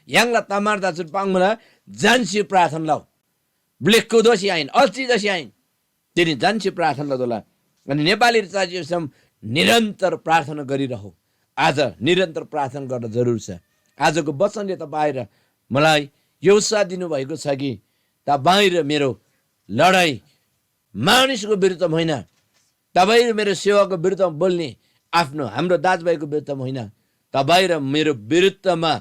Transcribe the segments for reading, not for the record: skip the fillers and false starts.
양라 तामार्दा 줄 빵무나 잔시 प्रार्थना लाऊ ब्लेकको दोषी आइन अल्छी दोषी आइन तिनी जान्सी प्रार्थना दोला अनि नेपाली राज्यसम्म निरन्तर प्रार्थना गरिरहौ आज निरन्तर प्रार्थना गर्न जरुरी छ आजको वचनले तपाईँ र मलाई यो उत्साह दिनुभएको छ कि तपाईँ र मेरो लडाई मानिसको विरुद्धमा होइन तपाईँ र मेरो सेवाको विरुद्धमा बोल्ने आफ्नो हाम्रो दाजुभाइको विरुद्धमा होइन तपाईँ र मेरो विरुद्धमा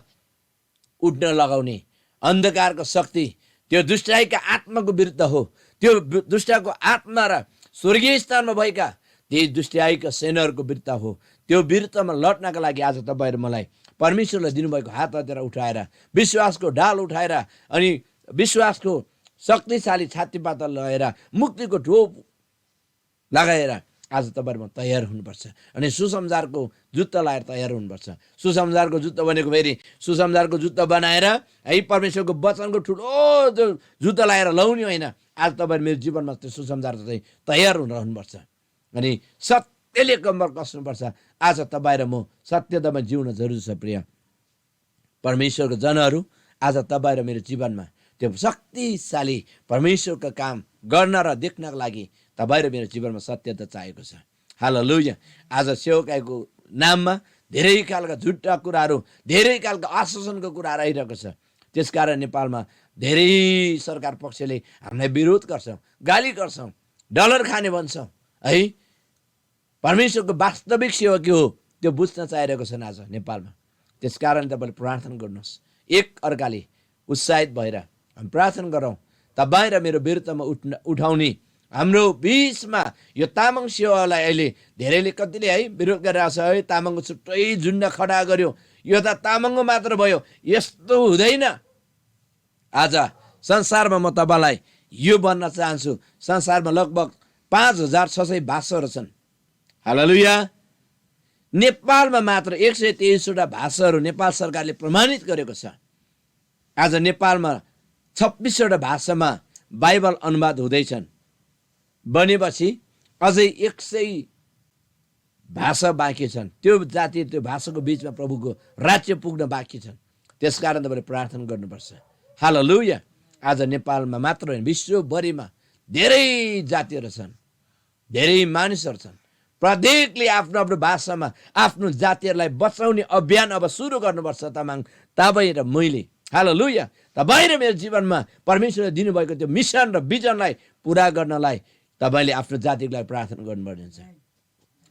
उठ्न लगाउने अन्धकारको शक्ति त्यो दुष्टाइका आत्माको विरुद्ध हो त्यो दुष्टको आत्मा र स्वर्गीय स्थानमा भएका ती दुष्टाइका सेनाहरूको विरुद्ध हो त्यो विरुद्धमा लड्नका लागि आज तपाईँ र मलाई परमेश्वरले दिनुभएको हात हतियार उठाएर विश्वासको ढाल उठाएर अनि विश्वासको शक्तिशाली छातीपाता लगाएर मुक्तिको ढोप लगाएर आज तपाईहरुमा तयार हुनुपर्छ अनि सुसमाचारको जुत्ता लाएर तयार हुनुपर्छ सुसमाचारको जुत्ता भनेको फेरि सुसमाचारको जुत्ता बनाएर है परमेश्वरको वचनको ठुलो जुत्ता लाएर लाउने होइन आज तपाईहरु मेरो जीवनमा त्यो सुसमाचार चाहिँ तयार हुनुपर्छ अनि सत्यले कम्बर कस्नुपर्छ आज तपाई र म सत्यतामा जिउन जरुरी छ प्रिय परमेश्वरको जनहरू आज तपाई र मेरो जीवनमा त्यो शक्तिशाली परमेश्वरको काम गर्न र देख्नको लागि तपाईं र मेरो जीवनमा सत्यता चाहिएको छ हालेलुया आज सेवकाईको नाममा धेरै खालका झुट्टा कुराहरू धेरै खालका आश्वासनको कुराहरू आइरहेको छ त्यसकारण नेपालमा धेरै सरकार पक्षले हामीलाई विरोध गर्छ गाली गर्छ डलर खाने भन्छ है परमेश्वरको वास्तविक सेवा के हो त्यो बुझ्न चाहिरहेको छ आज नेपालमा त्यसकारण तपाईले प्रार्थना गर्नुहोस् एक अर्काले उत्साहित भएर हामी प्रार्थना गरौँ तपाईं र मेरो विरुद्धमा उठाउने हाम्रो बीचमा यो तामाङ सेवालाई अहिले धेरैले कतिले है विरोध गरिरहेछ है तामाङको छुट्टै झुन्ड खडा गर्यो यो त तामाङको मात्र भयो यस्तो हुँदैन आज संसारमा म तपाईलाई यो भन्न चाहन्छु संसारमा लगभग 5600 भाषाहरू छन् हालेलुया नेपालमा मात्र 123 वटा भाषाहरू नेपाल सरकारले प्रमाणित गरेको छ आज नेपालमा 26 वटा भाषामा बाइबल अनुवाद हुँदैछन् बनेपछि अझै 100 भाषा बाँकी छन् त्यो जाति त्यो भाषाको बीचमा प्रभुको राज्य पुग्न बाँकी छन् त्यसकारण तपाईले प्रार्थना गर्नुपर्छ हालेलुया आज नेपालमा मात्र होइन विश्वभरिमा धेरै जातिहरू छन् धेरै मानिसहरू छन् प्रत्येकले आफ्नो आफ्नो भाषामा आफ्नो जातिहरूलाई बचाउने अभियान अब सुरु गर्नुपर्छ तपाईँ र मैले हालेलुया तपाईँ र मेरो जीवनमा परमेश्वरले दिनुभएको त्यो मिसन र विजनलाई पूरा गर्नलाई तपाईले आफ्नो जातिको लागि प्रार्थना गर्नुपर्ने हुन्छ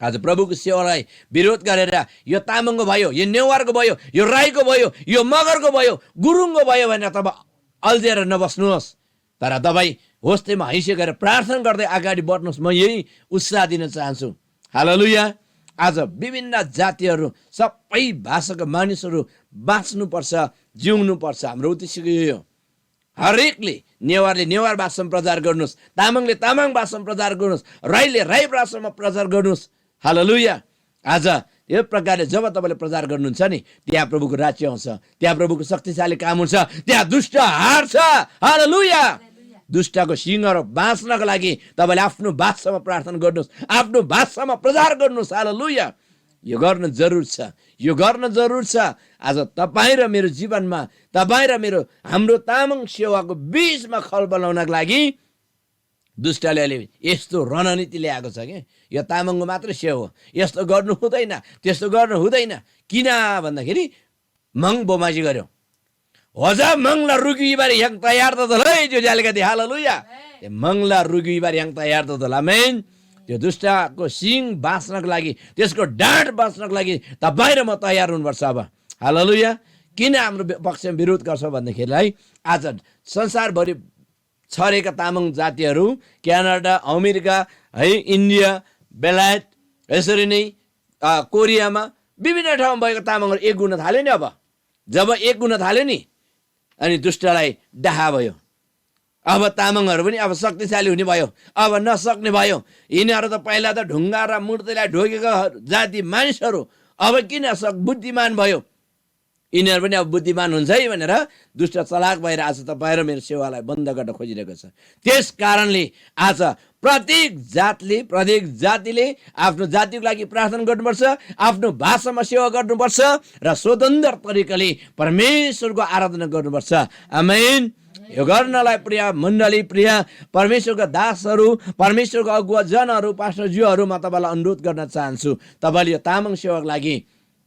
आज प्रभुको सेवालाई विरोध गरेर यो तामाङको भयो यो नेवारको भयो यो राईको भयो यो मगरको भयो गुरुङको भयो भनेर तपाईँ अल्झेर नबस्नुहोस् तर तपाईँ होस्टेमा हैसियत गरेर प्रार्थना गर्दै अगाडि बढ्नुहोस् म यही उत्साह दिन चाहन्छु हालेलुया आज विभिन्न जातिहरू सबै भाषाका मानिसहरू बाँच्नुपर्छ जिउनुपर्छ हाम्रो उद्देश्य यो हरेकले नेवारले नेवार भाषामा प्रचार गर्नुहोस् तामाङले तामाङ भाषामा प्रचार गर्नुहोस् राईले राई भाषामा प्रचार गर्नुहोस् हालेलुया आज यो प्रकारले जब तपाईले प्रचार गर्नुहुन्छ नि त्यहाँ प्रभुको राज्य आउँछ त्यहाँ प्रभुको शक्तिशाली काम हुन्छ त्यहाँ दुष्ट हार्छ हालेलुया दुष्टको सिंहहरू बाँच्नको लागि तपाईले आफ्नो भाषामा प्रार्थना गर्नुहोस् आफ्नो भाषामा प्रचार गर्नुहोस् हालेलुया यो गर्न जरुर छ यो गर्न जरुर छ आज तपाईँ र मेरो जीवनमा तपाईँ र मेरो हाम्रो तामाङ सेवाको बीचमा खलबल ल्याउनको लागि दुष्टले अहिले यस्तो रणनीति ल्याएको छ कि यो तामाङको मात्र सेवा हो यस्तो गर्नु हुँदैन त्यस्तो गर्नु हुँदैन किन भन्दाखेरि मङ बोमाजी गर्यो होजा मंगला रुगी बार yang तयार त लै जो जालेका दि हालेलुया मंगला रुगी बार yang तयार त आमेन त्यो दुष्टको सिंह बाँच्नको लागि त्यसको डाँट बाँच्नको लागि तपाईँ र म तयार हुनुपर्छ अब हालेलुया किन हाम्रो पक्षमा विरोध गर्छ भन्दाखेरिलाई आज संसारभरि छरेका तामाङ जातिहरू क्यानाडा अमेरिका है इन्डिया बेलायत यसरी नै कोरियामा विभिन्न ठाउँमा भएको तामाङहरू एक गुण थाल्यो नि अब जब एक गुण थाल्यो नि अनि दुष्टलाई डाहा भयो अब तामाङहरू पनि अब शक्तिशाली हुने भयो अब नसक्ने भयो यिनीहरू त पहिला त ढुङ्गा र मूर्तिलाई ढोकेका जाति मानिसहरू अब किन बुद्धिमान भयो यिनीहरू पनि अब बुद्धिमान हुन्छ है भनेर दुष्ट चलाक भएर आज तपाईँ र मेरो सेवालाई बन्द गर्न खोजिरहेको छ। त्यस कारणले आज प्रत्येक जातिले आफ्नो जातिको लागि प्रार्थना गर्नुपर्छ, आफ्नो भाषामा सेवा गर्नुपर्छ र स्वतन्त्र तरिकाले परमेश्वरको आराधना गर्नुपर्छ। आमेन। यो गर्नलाई प्रिय मण्डली, प्रिय परमेश्वरका दासहरू, परमेश्वरको अगुवाजनहरू, पास्टरज्यूहरू, म तपाईँलाई अनुरोध गर्न चाहन्छु, तपाईँले यो तामाङ सेवाको लागि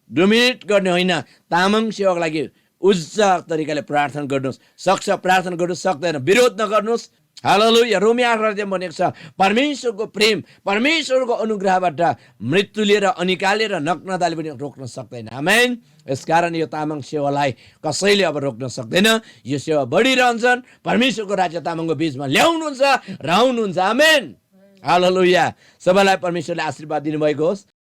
डोमिनेट गर्ने होइन, तामाङ सेवाको लागि उच्च तरिकाले प्रार्थना गर्नुहोस्। सक्छ प्रार्थना गर्नु, सक्दैन विरोध नगर्नुहोस्। हालेलुया। रोमी 8 अध्यायमा भनेको छ परमेश्वरको प्रेम, परमेश्वरको अनुग्रहबाट मृत्यु लिएर अनिकालेर नग्नताले पनि रोक्न सक्दैन। आमेन। यसकारण यो तामाङ सेवालाई कसैले अब रोक्न सक्दैन। यो सेवा बढिरहन्छन्, परमेश्वरको राज्य तामाङको बीचमा ल्याउनुहुन्छ र आउनुहुन्छ। आमेन। हालेलुया। सबैलाई परमेश्वरले आशीर्वाद दिनुभएको होस्।